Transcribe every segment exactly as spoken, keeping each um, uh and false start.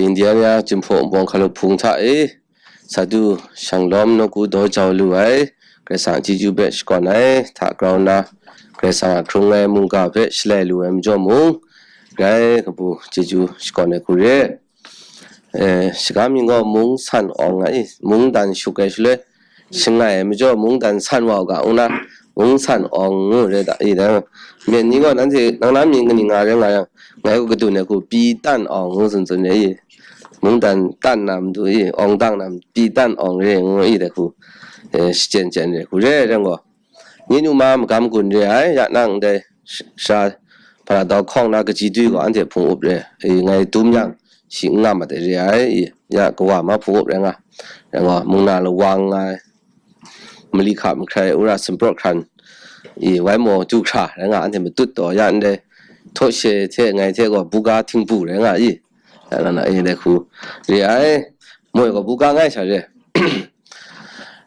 Indiana Jinghpaw Wunpawng Hkalup Hpung hta e, Sadu Shanglawm Nawku Daw Jau Lu Ai, Karai Kasang a chyeju hpe shakawn ai hta grau nna, Karai Kasang a hkrung ai mungga hpe shalai lu ai majaw mung, grai kabu chyeju shakawn ai hku re. Eh, shaga mying gaw Mung San Awng nga i, mungdan shuk ai shaloi, shangai ai majaw mungdan san wa u ga, ngu na, Mung San Awng ngu re da, i da. Myen ni gaw nanhte nang na mying kaning nga rai nga yang, ngai gaw kadun ai hku, Pyi Tan Awng ngu tsun tsun ai i. Mungdan tan na matu i, awng dang na, Pyi Tan Awng re ngu i dai hku, eh, shachyen chyen re hku re, rai gaw. Ni nu ma magam gun re ai, ya nang dai sh-, sha, hpara dau hkawng na kaji dui gaw anhte hpung up re, i, ngai dum yang, shi n nga mat ai re ai, i, ya kawa ma hpung up rai nga, rai nga, mung na lawang nga ai, mali hka mahkrai, ura sumpraw hkran, i, wai maw du hkra rai nga, anhte matut taw, ya ndai, htaw she hte ngai hte gaw buga htingbu rai nga, i, ya na na, i, dai hku re ai, moi gaw buga ngai sha re.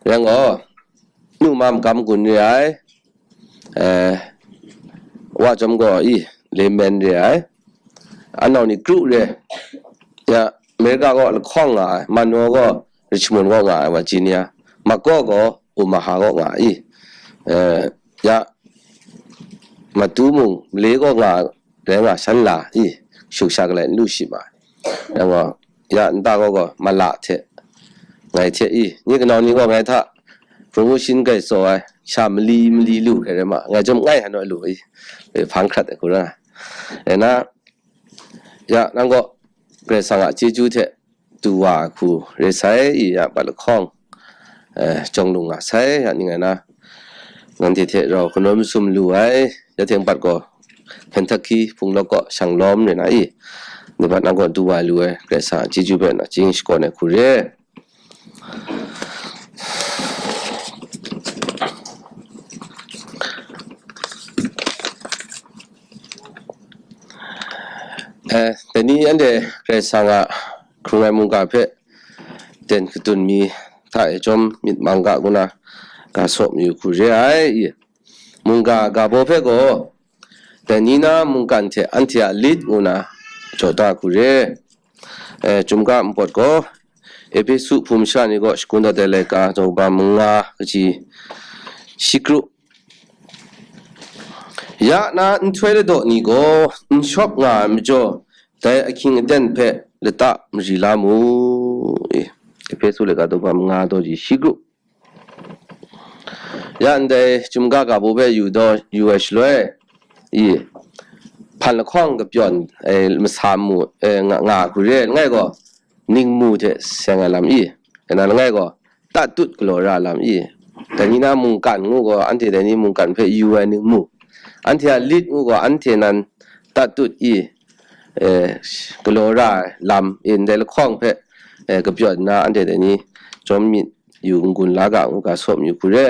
Rai gaw, nu ma magam gun re ai, eh, wa chyawm gaw i, layman re ai, anau ni kru re, ya, America gaw lahkawng nga ai, Mano gaw Richmond gaw nga ai, Virginia, Mako gaw Omaha gaw nga ai, eh, ya, Matu mung Malay gaw nga ai, rai nga shan la i, shu sha galai n lu shi ma ai. Rai nga, ya nta gaw gaw mala hte, ngai hte i, ni kanau ni gaw ngai hta promotion grai tsaw ai, sha mali mali lu hkrai rai ma, ngai chyawm ngai hanu lu i, e hpang hkrat ai hku ra. Rai na, ya nang gaw Karai Kasang a chyeju hte du wa ai hku re sai i, ya bat lahkawng, eh, jawng lung nga sai, ya ning ai na, nanhte hte rau kanawn masum lu ai, ya teng bat gaw, Kentucky, Hpung Lawk kaw, Shanglawm re na i, ni bat nang gaw du wa lu ai, Karai Kasang a chyeju hpe na chyeju shakawn ai hku re. Eh, dai ni anhte Karai Kasang a hkrung ai mungga hpe ten kadun mi hta e chyawm myit mang ga ngu na, ga saw mayu hku re ai i. Mungga ga baw hpe gaw, dai ni na mungkan hte anhte a lit ngu na jaw da hku re. Eh, Chyum ga npawt gaw, Ehpesu hpung masha ni kaw shagun dat ai laika, daw ba manga kaji shi kru. Ya na nhtoi ladaw ni gaw n shawp nga ai majaw, dai ahkying aten hpe lata mari la mu. E, Ehpesu laika daw ba manga daw ji shi kru. Ya ndai Chyum ga ga baw hpe yu daw, yu ai shaloi, i, hpan lahkawng kapyawn, e, masa mu, e, nga, nga hku re, langai gaw, ningmu hte seng ai lam i, kena langai gaw, tatut galaw ra lam i, dai ni na mungkan ngu gaw, anhte dai ni mungkan hpe yu ai ningmu, anhte a lit ngu gaw, anhte nan tatut i, e, galaw ra ai lam i, ndai lahkawng hpe, e, kapyawn nna, anhte dai ni chyawm myit yu n-gun la ga ngu ga saw mayu hku re.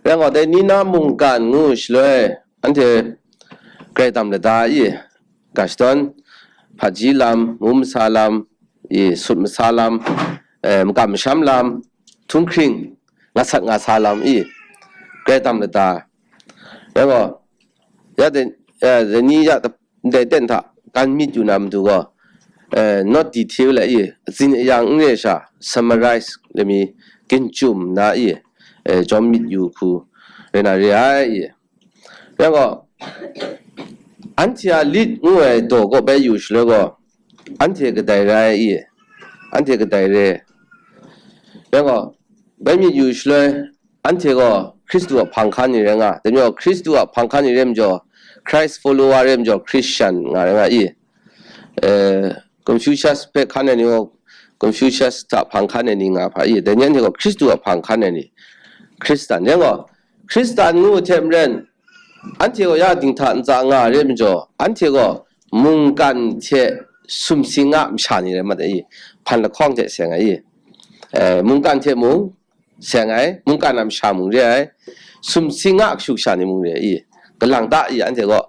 Rai gaw, dai ni na mungkan ngu shaloi, anhte grai tam lada i, ga shadawn, hpaji lam, mu masa lam, i, sut masa lam, eh, makam masham lam, htunghkring, ngasat ngasa lam i, grai tam lada. Rai gaw, ya de, eh, dai ni ya dai ten hta kan myit yu na matu gaw, eh, not detail la i, atsin ayang n re sha, summarize lami, ginchyum na i, eh, chyawm myit yu hku, rai na re ai i. Rai gaw, anhte a lit ngu ai daw kaw bai yu shaloi gaw, anhte kadai rai i, anhte kadai re. Rai gaw, bai myit yu shaloi, anhte gaw Hkristu a hpang hkan ni rai nga, dai majaw Hkristu a hpang hkan ni rai majaw, Christ follower rai majaw, Christian nga rai nga i. Eh, Confucius hpe hkan ai ni gaw, Confucius hta hpang hkan ai ni nga hpa i, dai ni anhte gaw Hkristu a hpang hkan ai ni, Hkristan rai gaw, Hkristan ngu hte maren, anhte gaw ya dinghta ntsa nga re majaw, anhte gaw mungkan hte sumsing a masha ni rai mat ai i, hpan lahkawng hte seng ai i, eh, mungkan hte mung seng ai, mungkan a masha mung re ai, sumsing a kashu kasha ni mung re ai i, kalang ta i, anhte gaw,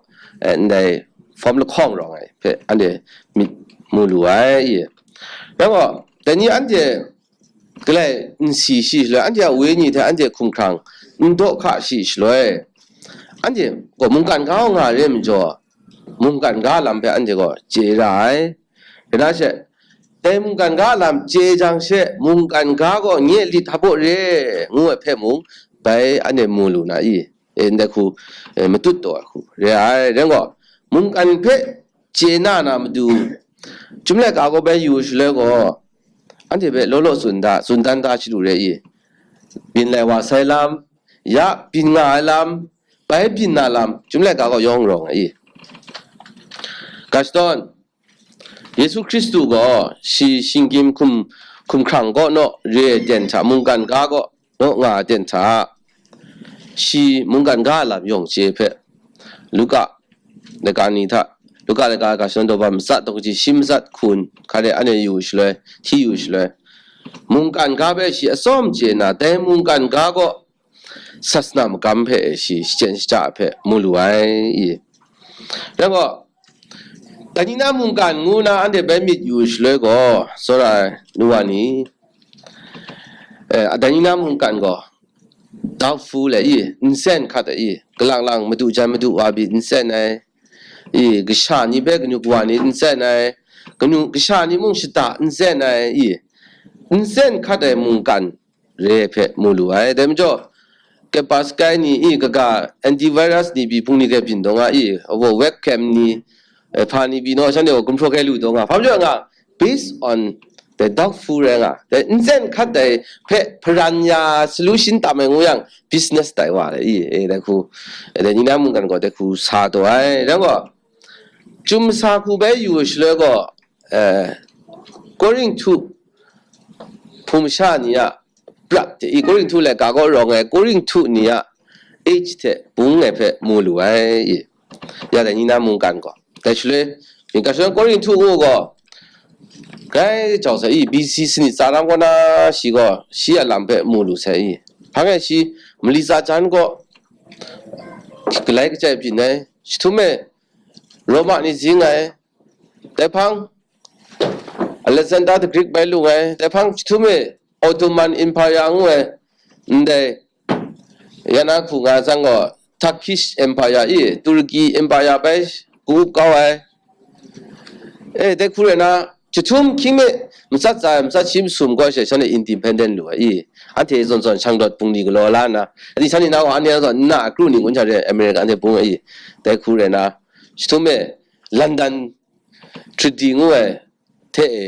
eh, ndai form lahkawng rawng ai hpe anhte myit mu lu ai i. Rai gaw, dai ni anhte galai n si shi shaloi, anhte a wenyi hte anhte hkumhkrang n daw hka shi shaloi, anhte gaw mungkan ga nga re majaw, mungkan ga lam hpe anhte gaw chye ra ai. Rai na she, dai mungkan ga a lam chye jang she, mungkan ga gaw nye lit hpa re ngu ai hpe mung, bai anhte mu lu na i? E, ndai hku, e, matut taw ai hku re ai. Rai gaw, mungkan hpe chye na na matu, Chyum laika gaw bai yu shaloi gaw, anhte hpe law law tsun da, tsun dan da chyalu re i? Byin lai wa sai lam, ya byin nga ai lam, bai byin na lam, Chyum laika gaw yawng rawng ai i? Ga shadawn, Yesu Hkristu gaw shi shinggyim hkum, hkumhkrang kaw naw re ai ten hta mungkan ga kaw naw nga ai ten hta, shi mungkan ga a lam yawng chye hpe, Luka laika ni hta, Luka laika ga shadawn daw ba matsat daw kaji shi matsat hkun hkare anhte yu shaloi, hti yu shaloi, mungkan ga hpe shi atsawm chye na, dai mungkan ga gaw sasana magam hpe shi shachyen shaja hpe mu lu ai i? Rai gaw, dai ni na mungkan ngu na anhte bai myit yu shaloi gaw, tsawra ai nu wa ni, eh, dai ni na mungkan gaw doubtful ai i, nsen hkat ai i, kalang lang madu jan madu wa pyi nsen ai i, kasha ni hpe kanu kawa ni nsen ai, kanu kasha ni mung shada nsen ai i, nsen hkat ai mungkan re hpe mu lu ai. Dai majaw, kaipa sakai ni i kaga antivirus ni pyi hpung ni hkrai byin taw nga i, awo webcam ni, eh, hpa ni pyi naw, shanhte gaw gumhpraw hkrai lu taw nga. Hpa majaw nga, based on the doubtful rai nga, dai nsen hkat dai hpe hparan ya solution tam ai ngu yang, business tai wa le i, e, dai hku, e, dai ni na mungkan gaw dai hku sa taw ai. Rai gaw, Chyum masa hku bai yu shaloi gaw, eh, Korinhtu hpung masha ni a prat hte i, Korinhtu laika kaw rawng ai Korinhtu ni a age hte bung ai hpe mu lu ai i? Ya dai ni na mungkan gaw, dai shaloi, myit ga shadawn Korinhtu ngu gaw, grai jau sai i, B C sanit tsa lam kaw na shi gaw shi a lam hpe mu lu sai i? Hpang e shi mali tsa jan kaw galai kachyi byin ai, shi htum e Roma ni zing ai, dai hpang Alexander the Great bai lung ai, dai hpang shi htum e Ottoman Empire ngu ai, ndai ya na hku nga ai zawn gaw, Turkish Empire i, Turkey Empire bai ka-up kau ai. E, dai hku rai na, shi htum hkying mi matsat tsa ai, matsat shi masum gaw she shanhte independent lu ai i? Anhte zawn zawn shang dawt bungli galaw la nna, anhte shanhte na gaw, anhte zawn nna akru ni ngun sha re ai, America anhte bung ai i? Dai hku rai na, shi htum e London Treaty ngu ai hte e,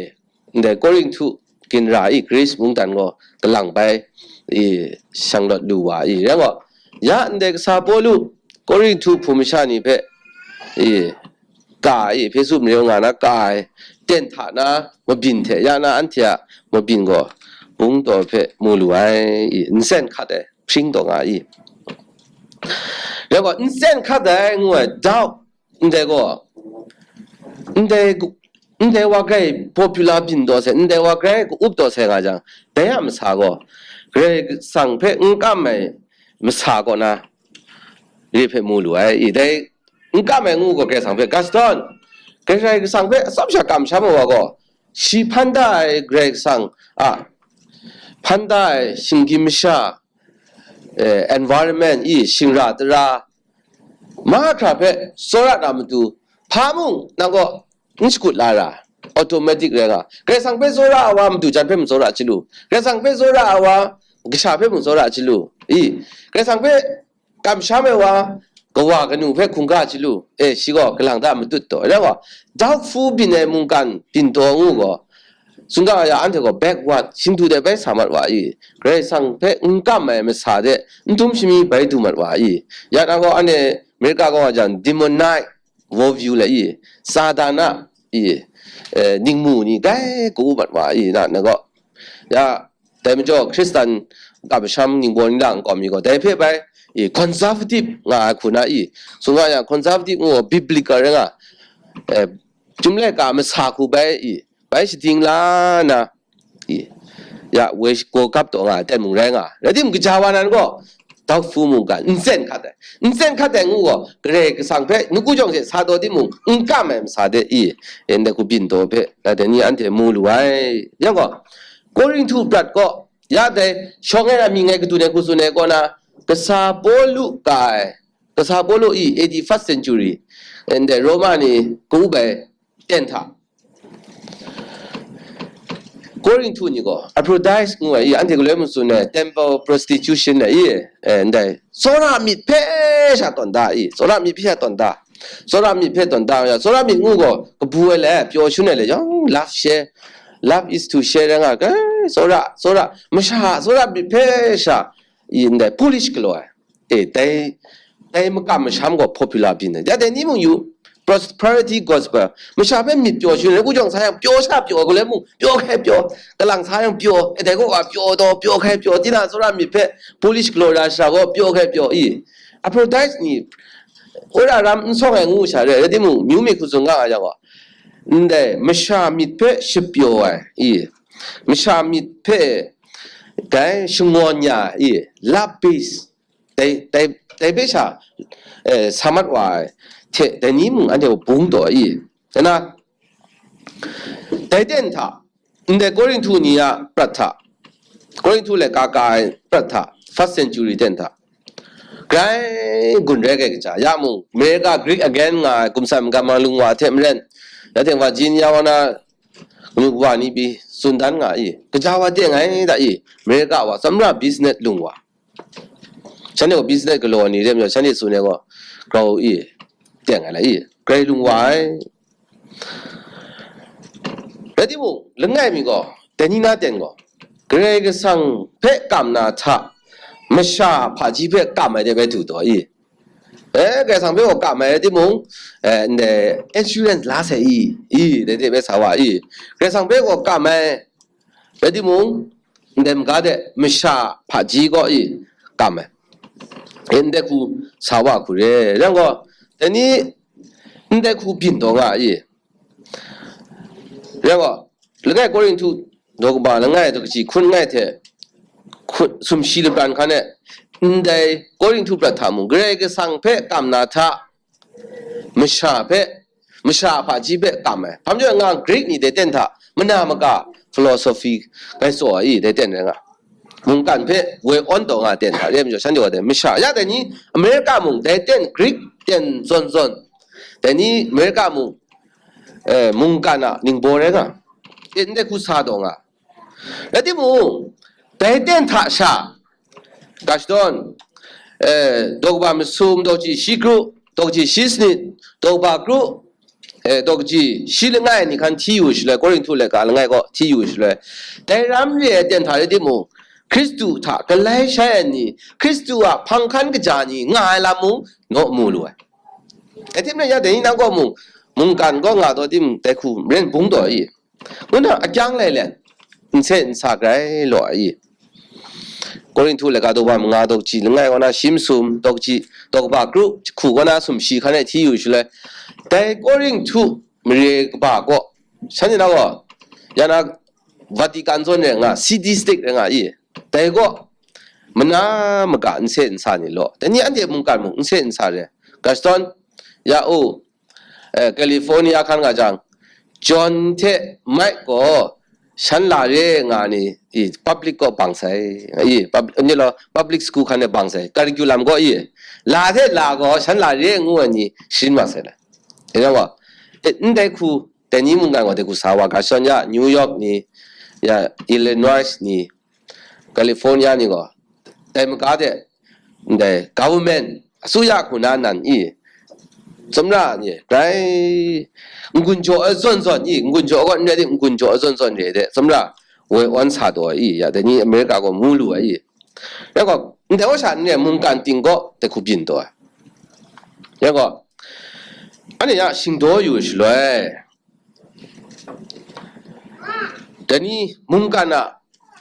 ndai Korinhtu ginra i, Greece mungdan gaw kalang bai i, shang lawt lu wa i? Rai gaw, ya ndai kasa Pawlu Korinhtu hpung masha ni hpe i, ka i, Efesu mare nga na ka ai ten hta na mabyin hte ya na anhte a mabyin gaw bung taw hpe mu lu ai i? Nsen hkat ai, hpring taw nga i? Rai gaw, nsen hkat ai ngu ai doubt, ndai gaw, ndai gu-, ndai wa grai popular byin taw sai, ndai wa grai ka-up taw sai nga jang, dai a masa gaw, Karai Kasang hpe n kam ai masa kaw na re hpe mu lu ai i? Dai n kam ai ngu gaw, Karai Kasang hpe, ga shadawn, Karai Kasang hpe atsawm sha kamsham ai wa gaw, shi hpan da ai Karai Kasang a hpan da ai shinggyim masha, eh, environment i, shingra tara, mahkra hpe tsawra na matu, hpa mung nang gaw n shakut la ra, automatic rai nga. Karai Kasang hpe tsawra ai wa madu jan hpe mung tsawra chyalu, Karai Kasang hpe tsawra ai wa kasha hpe mung tsawra chyalu i? Karai Kasang hpe kamsham ai wa kawa kanu hpe hkungga chyalu, e, shi gaw kalang ta matut taw. Rai gaw, doubtful byin ai mungkan byin taw ngu gaw, tsun ga ya, anhte gaw backward, shindu de bai sa mat wa i? Karai Kasang hpe n kam ai masa de n dum shami bai du mat wa i? Ya na gaw, anhte America kaw wa jang, demonic worldview le i, Satan a i, eh, ningmu ni grai ka-up mat wa i? Na, na gaw, ya, dai majaw Hkristan kamsham ningbaw nlang kawm mi gaw, dai hpe bai i, conservative nga ai hku na i? Tsun ga yang, conservative ngu gaw biblical rai nga, eh, Chyum laika masa hku bai i, bai shading la na i, ya, woi shako kap taw nga ai ten mung rai nga. Rai timung, kaja wa nan gaw, doubtful mungkan, nsen hkat ai, nsen hkat ai ngu gaw, Karai Kasang hpe nawku jawng hte sa taw timung, n kam ai masa de i, ndai hku byin taw hpe, dai ni anhte mu lu ai. Yang gaw, Korinhtu prat gaw, ya dai shawng ai amying ai kadun ai hku tsun ai kaw na, kasa Pawlu ka ai, kasa Pawlu i, A D first century, ndai Roma ni ka-up ai ten hta, Korinhtu ni gaw Aphrodite ngu ai i, anhte galoi mung tsun ai temple prostitution ai i, eh, ndai tsawra myit hpe sha tawn da i, tsawra myit hpe sha tawn da, tsawra myit hpe tawn da ya, tsawra myit ngu gaw kabu ai le, pyaw shun ai le, yawng love share, love is to share rai nga, eh, tsawra, tsawra, masha a tsawra myit hpe sha i, ndai foolish galaw ai. E, dai, dai makam masham gaw popular byin ai. Ya dai ni mung yu, prosperity gospel. Masha hpe myit pyaw shun ai, ku jawng sa yang pyaw sha pyaw, galoi mung pyaw hkai pyaw, kalang sa yang pyaw, e dai gaw wa pyaw taw, pyaw hkai pyaw, tina tsawra myit hpe foolish galaw ra sha gaw pyaw hkai pyaw i. Aphrodite ni, wora ram n sawng ai ngu sha re, rai timung, myu myit hku tsun nga ai yang gaw, ndai masha myit hpe shapyaw ai i, masha myit hpe dai shangawn ya i, love base, dai, dai, dai hpe sha, eh, sa mat wa ai hte, dai ni mung anhte bung taw i. Dai na, dai ten hta, ndai Korinhtu ni a prat hta, Korinhtu laika ka ai prat hta, first century ten hta, grai gun rai kai kaja, ya mung, America, Greek again nga ai, gumsat magam lung wa hte maren, ya teng Virginia wa na, wa ni pyi tsun dan nga i, kaja wa teng ai da i, America wa, tsawmra business lung wa, shanhte gaw business galaw ni re majaw, shanhte tsun ai gaw, grau i, teng ai la i, grai lung wa ai. Rai timung, langai mi gaw, dai ni na ten gaw, Karai Kasang hpe kam na hta, masha hpaji hpe kam ai de bai du taw i. Eh, Karai Kasang hpe gaw kam ai rai timung, eh, ndai assurance la sai i, i, dai de bai sa wa i. Karai Kasang hpe gaw kam ai rai timung, ndai maga de masha hpaji gaw i kam ai. E, ndai hku sa wa hku re. Rai gaw, dai ni ndai hku byin taw nga i. Rai gaw, langai Korinhtu daw kaba langai daw kaji hkun ngai hte, hkun, sumshi lapran hkan e, ndai Korinhtu prat hta mung, Karai Kasang hpe kam na hta, masha hpe, masha hpaji hpe kam ai. Hpa majaw nga Greek ni dai ten hta, mana maka philosophy gai tsaw ai, dai ten rai nga. Mungkan hpe woi awn taw nga ten hta, re majaw, shanhte wa dai masha, ya dai ni America mung, dai ten Greek ten zawn zawn, dai ni America mung, eh, mungkan a ningbaw rai nga. E, ndai hku sa taw nga. Rai timung, dai ten hta sha, ga shadawn, eh, daw kaba masum, daw kaji shi kru, daw kaji shi sanit, daw kaba kru, eh, daw kaji shi langai ni hkan hti yu shaloi, Korinhtu laika langai kaw hti yu shaloi, dai ram re ai ten hta rai timung, Hkristu hta galai shai ai ni, Hkristu a hpang hkan kaja ni nga ai lam mung naw mu lu ai. Dai hte maren ya dai ni nang kaw mung, mungkan kaw nga taw tim, dai hku maren bung taw i. Ngu na akyang lai let, n se n sa grai law ai i. Korinhtu laika daw kaba manga, daw kaji langai kaw na shi masum, daw kaji, daw kaba kru hku kaw na sumshi hkan e hti yu shaloi, dai Korinhtu mare kaba kaw, shanhte na gaw, ya na Vatican zawn rai nga, city state rai nga i, dai kaw, mana maka n se n sa ni law, dai ni anhte mungkan mung n se n sa re. Ga shadawn, ya u, eh, California hkan nga jang, John hte Mike gaw shan la re nga ni, i, public gaw bang sai, i, pub-, ni law, public school hkan e bang sai, curriculum gaw i, la hte la gaw shan la re ngu ai ni sharin wa sai le. E, wa, e, ndai hku, dai ni mungkan gaw dai hku sa wa, ga shadawn ya New York ni, ya Illinois ni, California ni gaw, dai maga de, ndai government, အစိုးရ hku na nan i, tsawmra ni, grai, n-gun jaw ai zawn zawn i, n-gun jaw ai gaw n rai tim, n-gun jaw ai zawn zawn re de, tsawmra, woi awn sa taw ai i, ya, dai ni America gaw mu lu ai i. Rai gaw, ndai wa sha n rai mungkan ting gaw, dai hku byin taw ai. Rai gaw, anhte ya shingdaw yu shaloi, dai ni mungkan a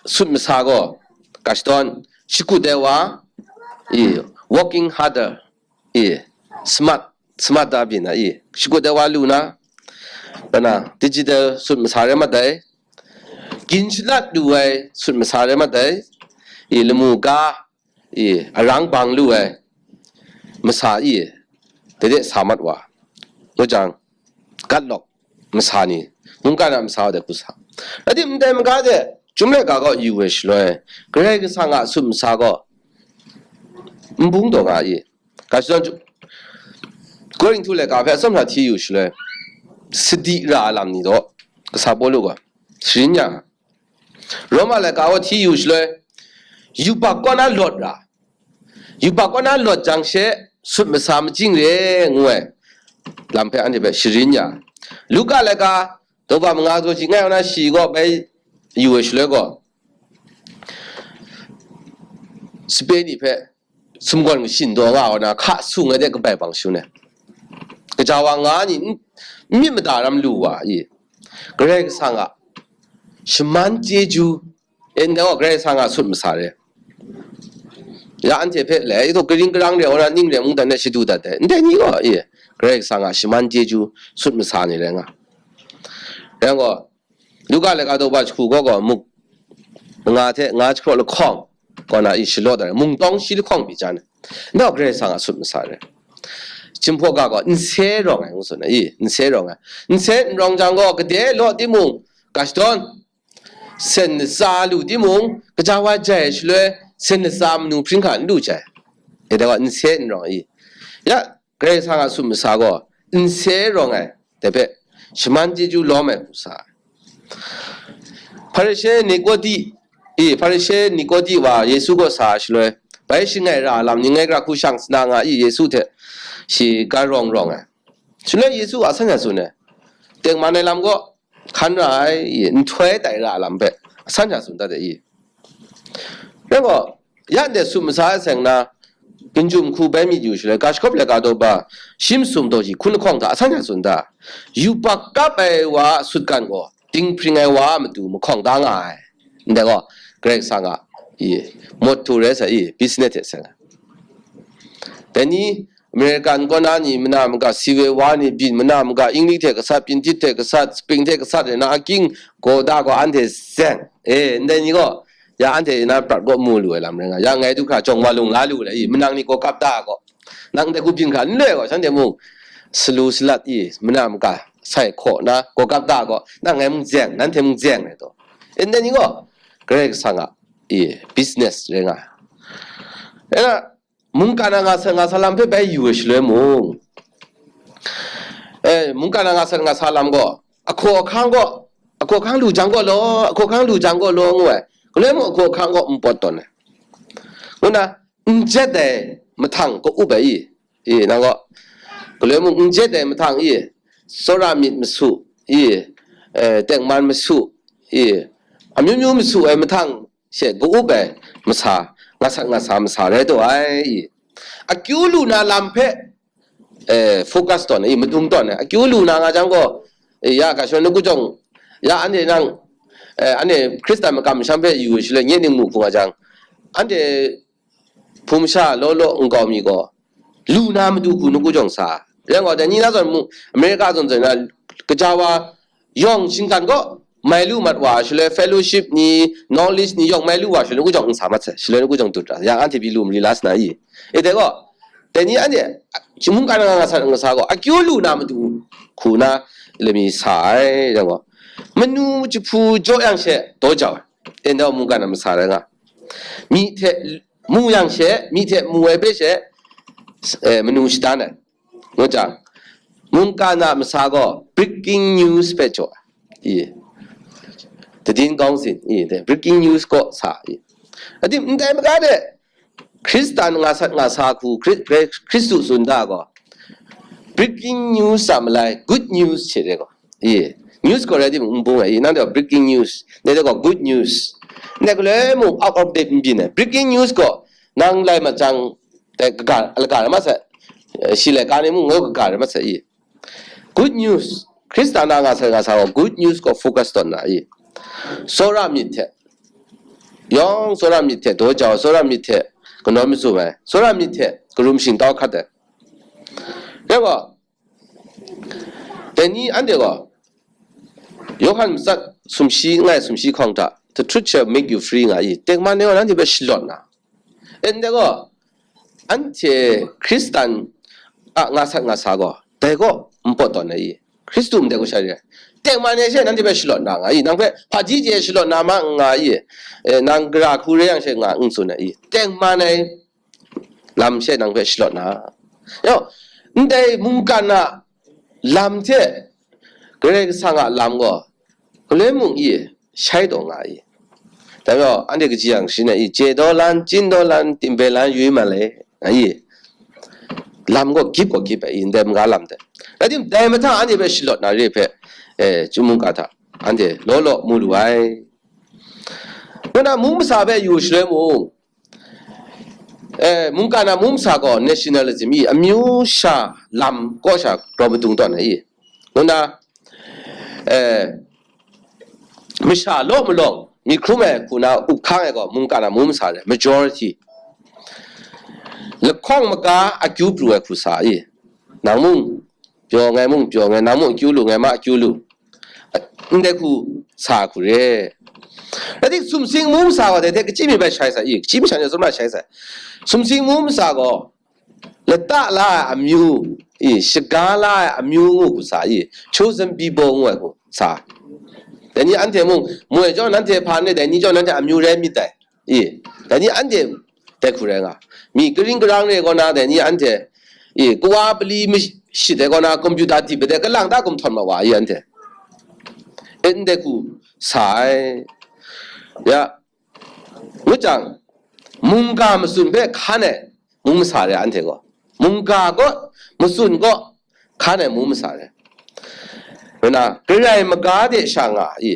sut masa gaw, ga shadawn, shakut ai wa, i, working harder, i, smart, smart da byin na, i, shakut ai wa lu na, kana, digital sut masa rai mat ai, gin shalat lu ai sut masa rai mat ai, i, lamu ga, i, arang bang lu ai masa i, dai de sa mat wa. Ngu jang, gat lawk masa ni, mungkan a masa de hku sa. Rai tim ndai maga de, chyum laika gaw yu we shaloi, Karai Kasang a sut masa gaw n bung taw nga i. Ga shadawn, Korinhtu laika hpe atsawm hta hti yu shaloi, sadi ra ai lam ni daw, kasa Pawlu gaw, sharin ya, Roma laika gaw hti yu shaloi, yubak kaw na lawt ra, yubak kaw na lawt jang she, sut masa majing re, ngu ai lam hpe anhte hpe sharin ya. Luka laika daw ba manga zaw shi ngai na shi gaw bai yu ai shaloi gaw, sape ni hpe sumgawn kashin daw nga ai na hka sung ai de kabai bang shu ne. Gaja wa nga ni n-, n myit mada ram lu wa i, Karai Kasang a shaman chyeju, e ndai gaw Karai Kasang a sut masa re. Ya anhte hpe le, i taw karing karang re, ora ning re mung dan e shadu dat ai. Ndai ni gaw, i, Karai Kasang a shaman chyeju sut masa ni rai nga. Yang gaw, Luka laika daw ba jahku gaw gaw muk nga hte nga jahkraw lahkawng, kaw na i shalawt ai, mungtawng shi lahkawng pyi jan ai. Nau Karai Kasang a sut masa re. Chyinghpaw ga gaw nse rawng ai, ngu tsun ai, i, nse rawng ai. Nse n rawng jang gaw, gade law timung, ga shadawn, sen latsa lu timung, gaja wa jai ai shaloi, sen latsa manu hpring hka n lu jai. E dai gaw, nse n rawng ai, i. Ya, Karai Kasang a sut masa gaw, nse rawng ai, dai hpe, shaman chyeju lawm ai hku sa ai. Hparishe Nikodi, i, Hparishe Nikodi wa Yesu kaw sa ai shaloi, bai shangai ra ai lam ni ngai gara hku shang sana nga i, Yesu hte shi ga rawng rawng ai. Shaloi Yesu a san sha tsun ai, tengman ai lam gaw, hkan ra ai, i, nhtoi tai ra ai lam hpe, a san sha tsun dat ai, i. Rai gaw, ya ndai sut masa ai seng na, ginjum hku bai myit yu shaloi, ga shakawp laika daw ba, shi masum daw shi hkun lahkawng hta a san sha tsun da, yubak kap ai wa a sutgan gaw, dinghpring ai wa a matu mahkawng da nga ai. Ndai gaw, Karai Kasang a, i, mawt htu rai sa i, business hte seng ai. Dai ni, American kaw na ni mana maga, Civil War ni byin mana maga, English hte gasat, Pyintit hte gasat, Spring hte gasat rai na, aking gaw da gaw anhte zeng. E, ndai ni gaw, ya anhte na prat gaw mu lu ai lam rai nga. Ya ngai du hkra jawng wa lung la lu ai, i, manang ni gaw kap da gaw. Nang dai hku byin hkra n loi gaw, shanhte mung salu salat i, mana maga, sai hkaw na, gaw kap da gaw, nang ngai mung zeng, nanhte mung zeng ai taw. E, ndai ni gaw, Karai Kasang a, i, business rai nga. E na, mungkan a nga sat nga sa lam hpe bai yu ai shaloi mung, e, mungkan a nga sat nga sa lam gaw, ahkaw ahkang gaw, ahkaw ahkang lu jang gaw law, ahkaw ahkang lu jang gaw law, ngu ai. Galoi mung ahkaw ahkang gaw n pawt tawn ai. Ngu na, n jet ai mahtang ka up ai i, i, nang gaw, galoi mung n jet ai mahtang i, tsawra myit masu i, e, tengman masu i, amyu myu masu ai mahtang she ka up ai masa, nga sat nga sa masa rai taw ai i. Akyu lu na lam hpe, e, focus tawn ai i, madung tawn ai. Akyu lu na nga jang gaw, e, ya ga shon ni ku jawng, ya anhte nang, e, anhte Hkristan makam masham hpe yu shaloi nye ning mu hku nga jang, anhte hpung masha law law nkau mi gaw, lu na matu hku ni ku jawng sa. Rai gaw, dai ni na zawn mu, America zawn zawn na, gaja wa yawng shinggan gaw, mai lu mat wa, shaloi fellowship ni, knowledge ni yawng mai lu wa, shaloi ni ku jawng n sa mat sai, shaloi ni ku jawng dut ra, yang anhte pyi lu mari la sa na i. E dai gaw, dai ni anhte, mungkan nga nga sa nga sa gaw, akyu lu na matu hku na, lami sa ai, rai gaw. Manu jahpu jaw yang she, daw jau ai. E ndai mungkan a masa rai nga. Myi hte mu yang she, myi hte mu ai hpe she, e, manu shadan ai. Ngu jang, mungkan a masa gaw breaking news hpe jaw ai. I. Tadin kawng sin, i, de, breaking news kaw sa, i. Adim, ndai maga de, Hkristan nga sat nga sa hku, Hkri-, Hkri-, Hkristu tsun da gaw, breaking news a malai, good news hte de gaw, i, news gaw rai timung, n bung ai, i, nang de gaw breaking news, ne de gaw good news, ne galoi mung out of date n byin ai, breaking news gaw, nang lai mat jang, dai kaga, laga rai mat sai, eh, shi laika ni mung ngu kaga rai mat sai i. Good news, Hkristan a nga sai nga sa gaw, good news gaw focus tawn na i. Tsawra myit hte, yawng tsawra myit hte daw jau, tsawra myit hte kanawn mazum ai, tsawra myit hte karum shingtau hkat ai. Rai gaw, dai ni anhte gaw, Yawhan matsat sumshi ngai sumshi hkawng hta, "The truth shall make you free," nga i, tengman e gaw nanhte hpe shalawt na. E ndai gaw, anhte Hkristan a nga sat nga sa gaw, dai gaw n pawt tawn ai i, Hkristu ndai gaw sha re ai. Tengman e she nanhte hpe shalawt na nga i, nang hpe hpaji chye shalawt na ma n nga i, e, nang gara hku re yang she nga n tsun ai i, tengman ai lam she nang hpe shalawt na. Yawng, ndai mungkan a lam hte Karai Kasang a lam gaw, galoi mung i, shai taw nga i. Dai majaw, anhte kaji yang sharin ai i, chye daw lan, chyin daw lan, timpe lan, yu i ma le, nga i. Lam gaw gyip gaw gyip ai i, ndai maga lam de. Rai timung, dai mahta anhte hpe shalawt na re hpe, eh, chyum mungga hta anhte law law mu lu ai. Ngu na mung masa hpe yu shaloi mung, eh, mungkan a mung masa gaw nationalism i, amyu sha lam kaw sha grau madung tawn ai i. Ngu na, eh, masha law malawng, myit hkrum ai hku na up hkang ai gaw mungkan a mung masa re, majority. Lahkawng maga akyu pru ai hku sa i. Nang mung pyaw ngai mung pyaw ngai, nang mung akyu lu ngai ma akyu lu. Ndai hku sa hku re. Rai timung, sumsing mung masa gaw dai hte kachyi mi bai shai sa i, kachyi mi sha ni tsun ma shai sa. Sumsing mung masa gaw, lata la ai amyu, i, shaga la ai amyu ngu hku sa i, chosen people ngu ai hku sa. Dai ni anhte mung, moi jaw nanhte hpa n re, dai ni jaw nanhte amyu rai myit dai. I, dai ni anhte dai hku rai nga. Mi karing karang re kaw na, dai ni anhte, i, kawa pali mashit ai kaw na, computer dip ai de, kalang ta gumhtawn ma wa i anhte. E, ndai hku sa ai. Ya, ngu jang, mungga matsun hpe hkan ai mung masa re anhte gaw. Mungga gaw, matsun gaw, hkan ai mung masa re. Ngu na, garai maga de sha nga i,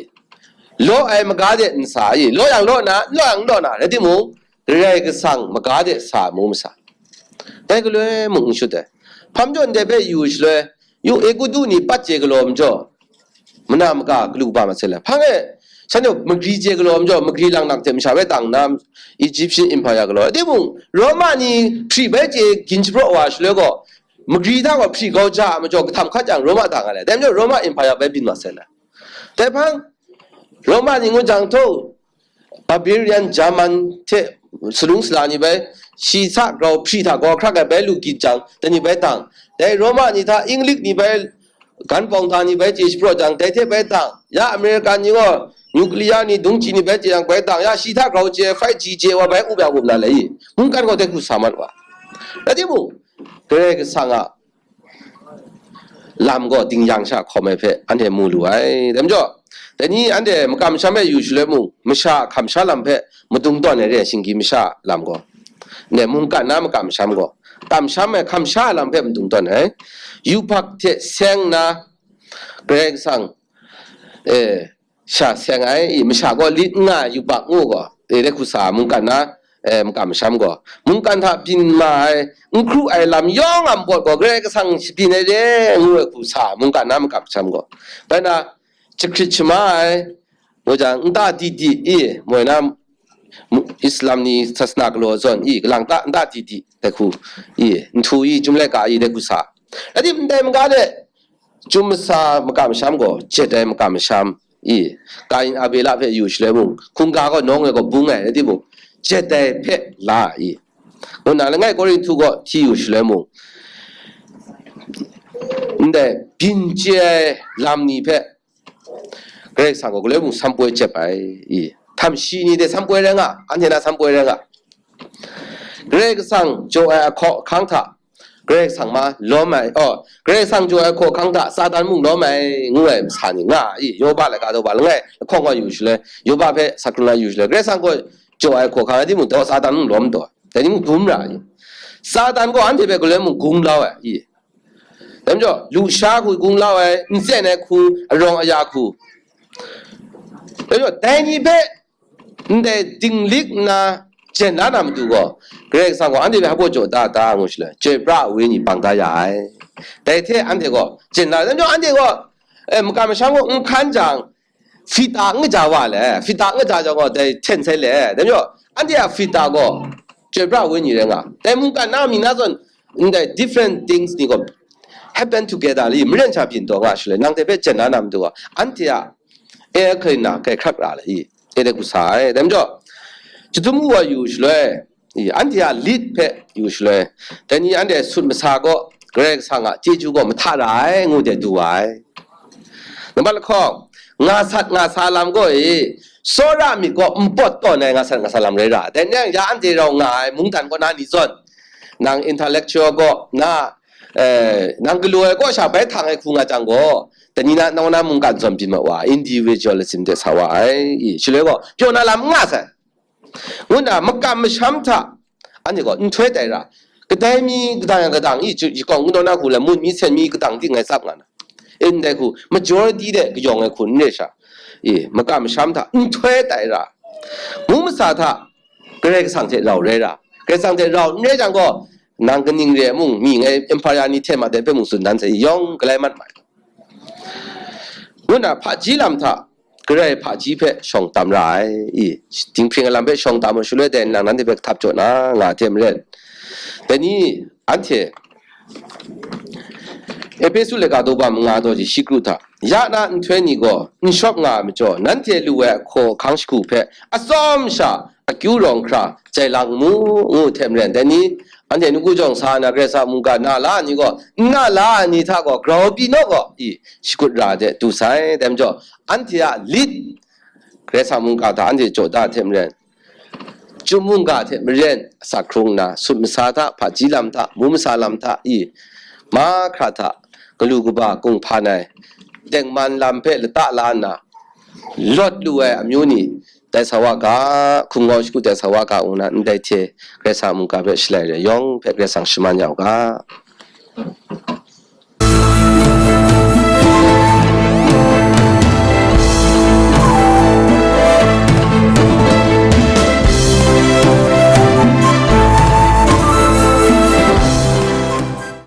law ai maga de n sa i, law yang law na, n law yang n law na, rai timung, Karai Kasang maga de sa mung masa. Dai galoi mung n shut ai. Hpa majaw ndai hpe yu shaloi, yu Egutu ni pat chye galaw majaw, mana maga galu ba masai le. Hpang e, shanhte magri chye galaw majaw, magri lang lang hte masha bai tang na, Egyptian Empire galaw. Rai timung, Roma ni hpri bai chye gin shapraw wa shaloi gaw, magri hta gaw hpri grau ja ai majaw, kahtam hkat jang Roma da nga le. Dai majaw Roma Empire bai byin masai le. Dai hpang, Roma ni ngu jang htaw, Barbarian German hte salung sala ni bai, shi hta grau hpri hta grau hkrak ai bai lu gin jang, dai ni bai tang, dai Roma ni hta Inglik ni bai, gan pawng hta ni bai chye shapraw jang, dai hte bai tang, ya American ni gaw nuclear ni dungji ni bai chye yang bai tang, ya shi hta grau chye, five G chye wa bai up ya up na le i, mungkan gaw dai hku sa mat wa. Rai timung, Karai Kasang a lam gaw ding yang sha hkawm ai hpe anhte mu lu ai. Dai majaw, dai ni anhte makam masham e yu shaloi mung, masha a kamsham lam hpe madung tawn ai re ai, shinggyim masha a lam gaw. Ne, mungkan na makam masham gaw, kamsham ai hkamsha lam hpe madung tawn ai. Yubak hte seng na, Karai Kasang, eh, sha seng ai, i, masha gaw lit n nga ai yubak ngu gaw, e, dai hku sa mungkan na, e, makam masham gaw, mungkan hta byin ma ai, n hkru ai lam yawng a npawt gaw, Karai Kasang shabyin ai re, ngu ai hku sa mungkan na makam masham gaw, bai na, jahkrit shama ai, ngu jang, nta di di, i, moi na, mu-, Islam ni sasana galaw zawn i, kalang ta, nta di di, dai hku, i, nhtu i, chyum laika i, dai hku sa. Rai timung, ndai maga de, chyum masa makam masham gaw, jet ai makam masham, i, Kain Abela hpe yu shaloi mung, hkungga gaw nawng e gaw bung ai, rai timung, jet ai hpe la, i, ngu na langai Korinhtu gaw hti yu shaloi mung, ndai byin chye ai lam ni hpe, Karai Kasang gaw galoi mung sam poi jep ai, i, htamshi ni de sam poi rai nga, anhte na sam poi rai nga. Karai Kasang jaw ai ahkaw ahkang hta, Karai Kasang ma lawm ai, oh, Karai Kasang jaw ai ahkaw ahkang hta Satan mung lawm ai, ngu ai masa ni nga, i, Yoba laika daw ba langai lahkawng wa yu shaloi, Yoba hpe sa hkrung la yu shaloi, Karai Kasang gaw jaw ai ahkaw ahkang rai timung, daw Satan mung lawm taw, dai ni mung dum ra, i. Satan gaw anhte hpe galoi mung gunglau ai, i. Dai majaw, lusha hku gunglau ai, n tsen ai hku, arawng aya hku. Dai majaw, dai ni hpe ndai dinglik nna jen la na matu gaw, Karai Kasang gaw anhte hpe hpa jaw da da ngu shaloi, chyoi pra ai wenyi bang da ya ai. Dai hte anhte gaw jen la, dai majaw, anhte gaw, eh, makam masham gaw n hkan jang, fita n kaja wa le, fita n kaja jang gaw, dai hten sai le, dai majaw, anhte a fita gaw, chyoi pra ai wenyi rai nga, dai mungkan na mi na zawn, ndai different things ni gaw, happen together li, maren sha byin taw nga shaloi, nang hte hpe jen la na matu gaw, anhte a, e hkarin na, kai hkrak ra le i, e dai hku sa ai, dai majaw, chyahtum wu wa yu shaloi, i, anhte a lit hpe yu shaloi, dai ni anhte sut masa gaw, Karai Kasang a chyeju gaw mahta ra ai, ngu de du wa ai. Nambat lahkawng, nga sat nga sa lam gaw e, tsawra myit gaw npawt tawn ai nga sat nga sa lam rai ra. Dai ni yang ya anhte rau nga ai mungdan kaw na ni zawn, nang intellectual gaw, na, eh, nang galaw ai kaw sha bai htang ai hku nga jang gaw, Dai ni na, nau na mungkan zawn byin mat wa, individualism de sa wa ai, i, shaloi gaw, pyaw na lam n nga sai. Ngu nna makam masham hta, anhte gaw nhtoi tai ra, kadai mi kadang yang kadang, i, ju-, yikawng kungdawn na hku le, mun mi sen mi kadang ting ngai tsap nga na. Ndai hku, majority de kayawng ai hku n re sha, i, makam masham hta nhtoi tai ra, mu masa hta Karai Kasang hte rau rai ra, Karai Kasang hte rau n rai jang gaw, nang kaning re ai mung, mi ngai empire ni hte ma de hpe mung tsun dan sai, yawng galai mat mai. Ngu nna hpaji lam hta, Karai hpaji hpe shawng tam ra ai, i, dinghpring ai lam hpe shawng tam ai shaloi dai nlang nanhte hpe kahtap jaw na nga hte maren, dai ni anhte Epesu laika daw ba manga daw ji shi kru hta, ya na nhtoi ni gaw n shawp nga ai majaw, nanhte lu ai ahkaw ahkang shagu hpe atsawm sha akyu rawng hkra jai lang mu, ngu hte maren, dai ni anhte nawku jawng sa na Karai Kasang mungga na la ai ni gaw, n na la ai ni hta gaw grau pyi naw gaw, i, shakut ra de du sai. Dai majaw, anhte a lit Karai Kasang mungga hta anhte jaw da hte maren, Chyum mungga hte maren asak hkrung nna, sut masa hta, hpaji lam hta, mu masa lam hta, i, mahkra hta, galu kaba kunghpan ai, tengman lam hpe lata la nna, lawt lu ai amyu ni, tai sa wa ga, hkum ngawng shagu tai sa wa ga, ngu na, ndai hte Karai Kasang mungga hpe shalai re ai yawng hpe Karai Kasang shaman ya u ga.